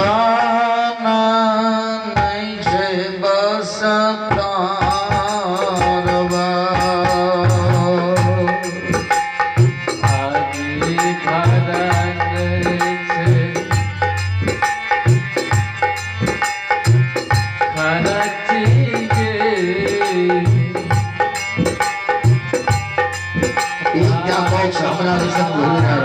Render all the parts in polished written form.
ताना नहीं छे बस तारवा। आगे घर छे खरची गे। एकटा बॉक्स हमरा दिसन घुरि रहल।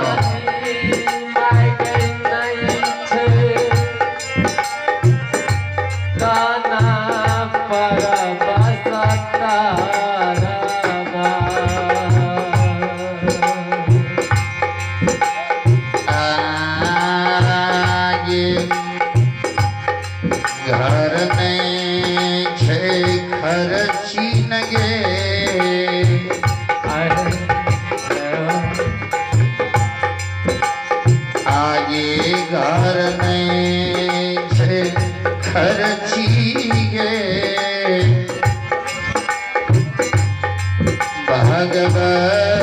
आगे घर नहीं छे खर्ची न गे। आगे घर नहीं छे खर्ची गे।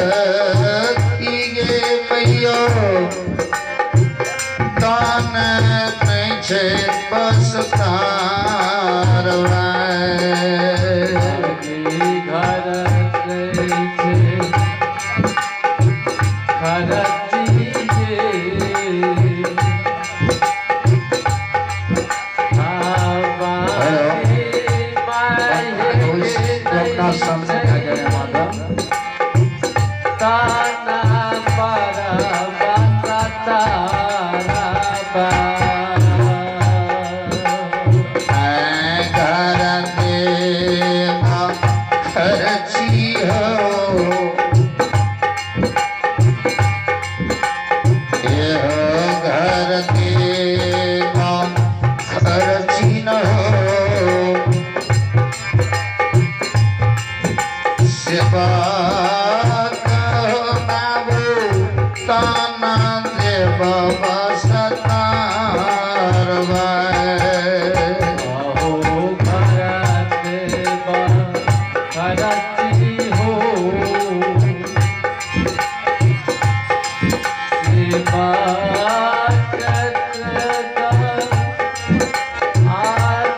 भगवती गे मैयो दान नहीं छे बस तारवा। अपना सामने खा गया माता। ताना पर तारा। घर देवा खर्ची हो एहो घर देवा खर्ची न हो। सेवा कहो बाबू ताना देवा बस तारवा। अहो भरत खरची हो सेवा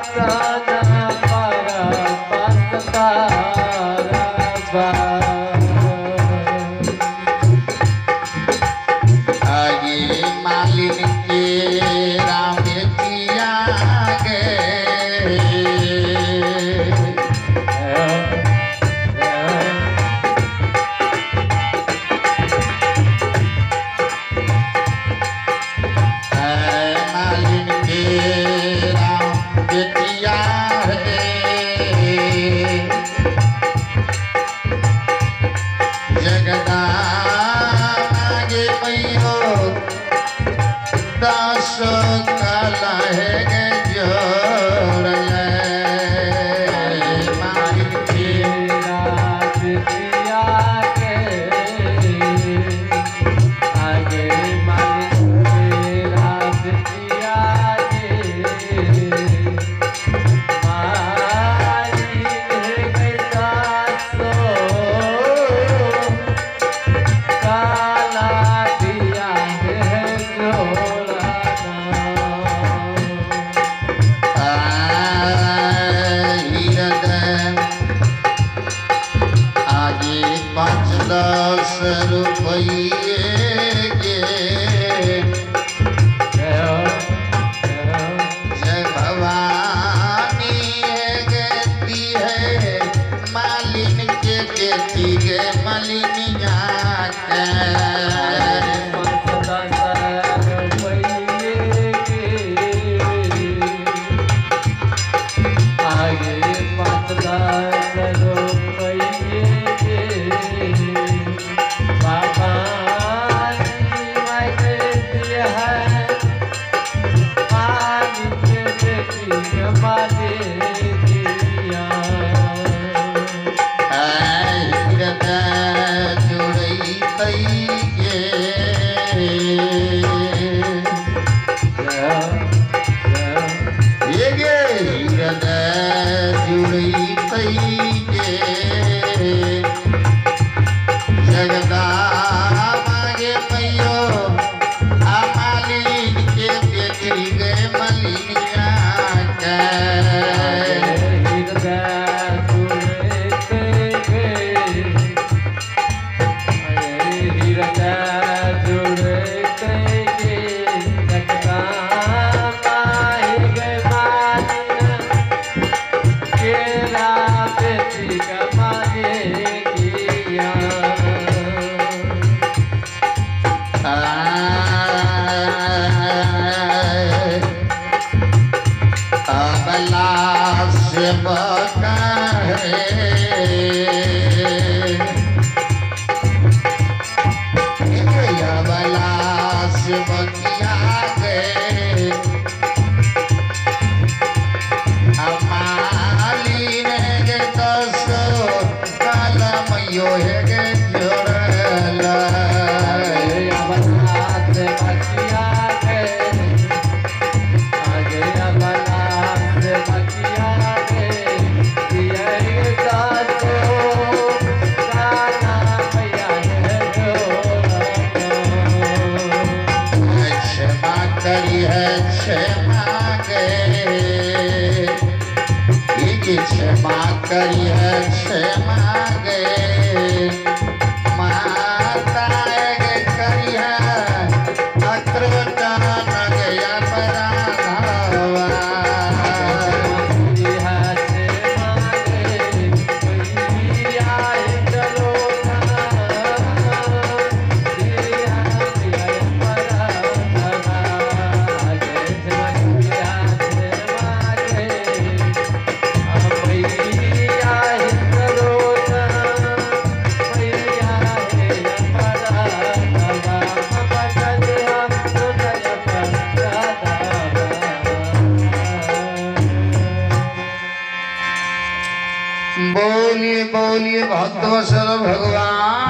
आतना पर तारा। आगे मालिन के राम बेटिया गे। मालिन के राम बेटिया है। जगदामा गे मैयो दास काला है गे जोड़ ले। मालिन के से बतिया गए मालिन गे दसो काल मयो हे गे जोड़ल। क्षमा करी है क्षमा गे, क्षमा करी है क्षमा गे माता गे करी है अक्रोटन गया पराधवा। बोलिए बोलिए भक्तवत्सल भगवान।